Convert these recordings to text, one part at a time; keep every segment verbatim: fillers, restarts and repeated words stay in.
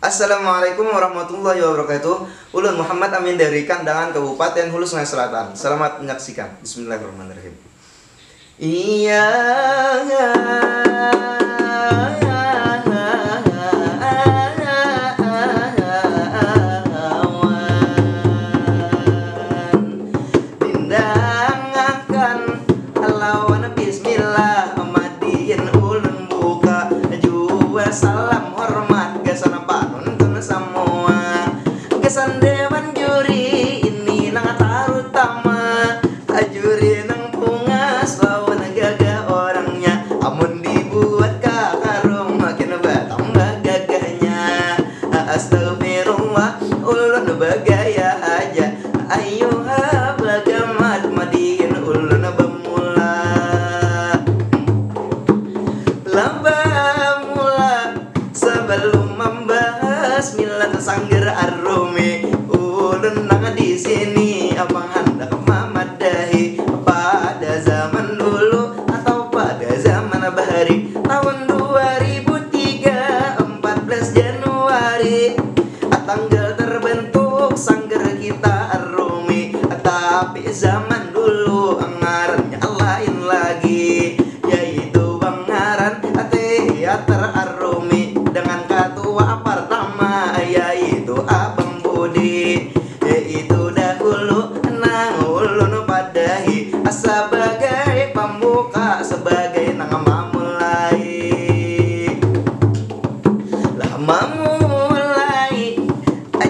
Assalamualaikum warahmatullahi wabarakatuh. Ulun Muhammad Amin dari Kandangan, Kabupaten Hulu Sungai Selatan. Selamat menyaksikan. Bismillahirrahmanirrahim. Iya. Dindangakan lawan bismillah, madihin ulun buka jua salam hormat gasan panuntun samua, gasan dewan juri ini nang tarutama, juri nang bungas lawan gagah orangnya, amun dibuat ka karung makin batambah gagahnya. Astagfirullah, ulun bagaya haja. Ayuha bagamat madihin ulun bamula. Lah bamula, sabalum mambahas milad Sanggar Arumi, ulun nang di sini amang handak mamadahi pada zaman dulu atau pada zaman bahari tahun dua ribu tiga, empat belas Januari. Tanggal terbentuk sanggar kita Arumi, tapi zaman dulu ngarannya lain lagi, yaitu bangaran Teater Arumi dengan ketua pertama yaitu Abang Budi. Yaitu dahulu nang ulun padahi sabagai pambuka, sabagai nang mamulai. Lah mamulai,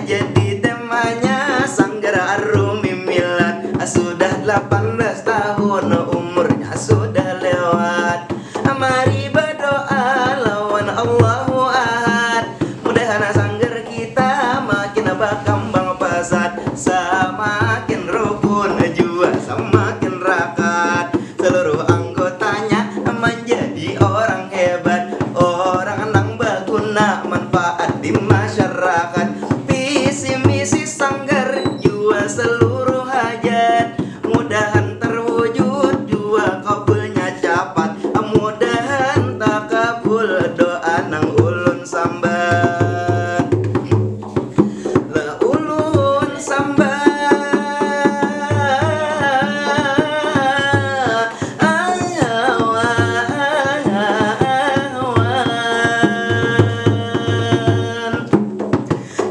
jadi temanya Sanggar Arumi Milad. Sudah delapan belas tahun umurnya sudah lewat. Mari berdoa lawan Allahu Ahad. Mudahan sanggar kita makin berkembang pesat, semakin rukun jua semakin rakat. Seluruh anggotanya menjadi orang hebat, orang nang baguna manfaat di masyarakat. Visi misi sanggar jua seluruh hajat, mudahan terwujud jua kabulnya capat. Mudahan takabul doa nang ulun sambat. Lah ulun sambat.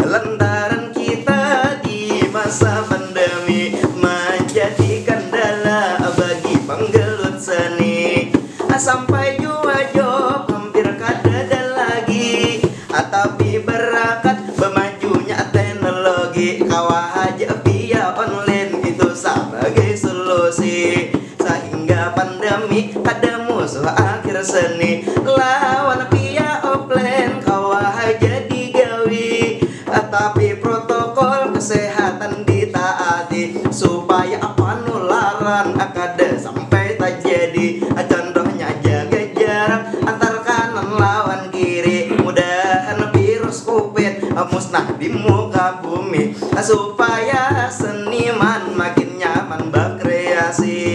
Lantaran kita di masa pandemi menjadi kendala bagi penggelut seni. Sampai jua job hampir kadada lagi. Tapi barakat bamajunya teknologi, kawa haja via online itu sabagai solusi. Sahingga pandemi kada musuh akhir seni, lawan via offline kawa haja digawi. Tapi protokol kesehatan ditaati supaya panularan kada sampai tajadi. Contohnya jaga jarak antar kanan lawan kiri. Mudahan virus covid musnah di muka bumi, supaya seniman makin nyaman berkreasi.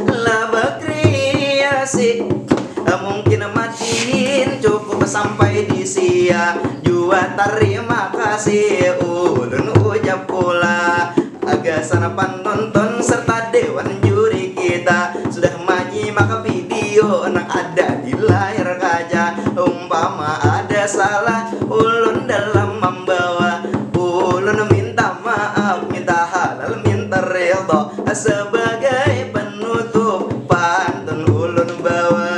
Lah berkreasi, mungkin madihin cukup sampai di sia jua. Tarima kasih ulun ucap pula gasan panonton serta dewan juri kita sudah manyimak video nang ada di layar kaca. Umpama ada salah ulun dalam mambawa, ulun minta maaf, minta halal, minta ridha. Sebagai penutup pantun ulun bawa.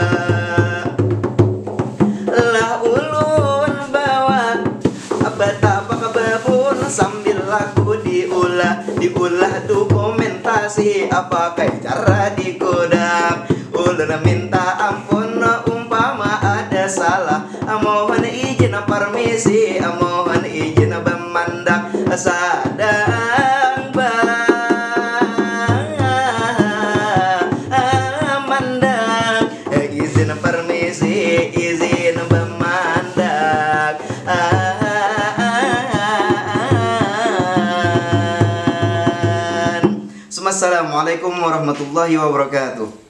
Lah ulun bawa batapak babun sambil lagu diulah, diulah dokumentasi pakai cara digudak. Ulun minta ampun umpama ada salah, mohon izin permisi, mohon izin bamandak. Sadang bamandak, izin permisi, izin bamandak. Assalamualaikum warahmatullahi wabarakatuh.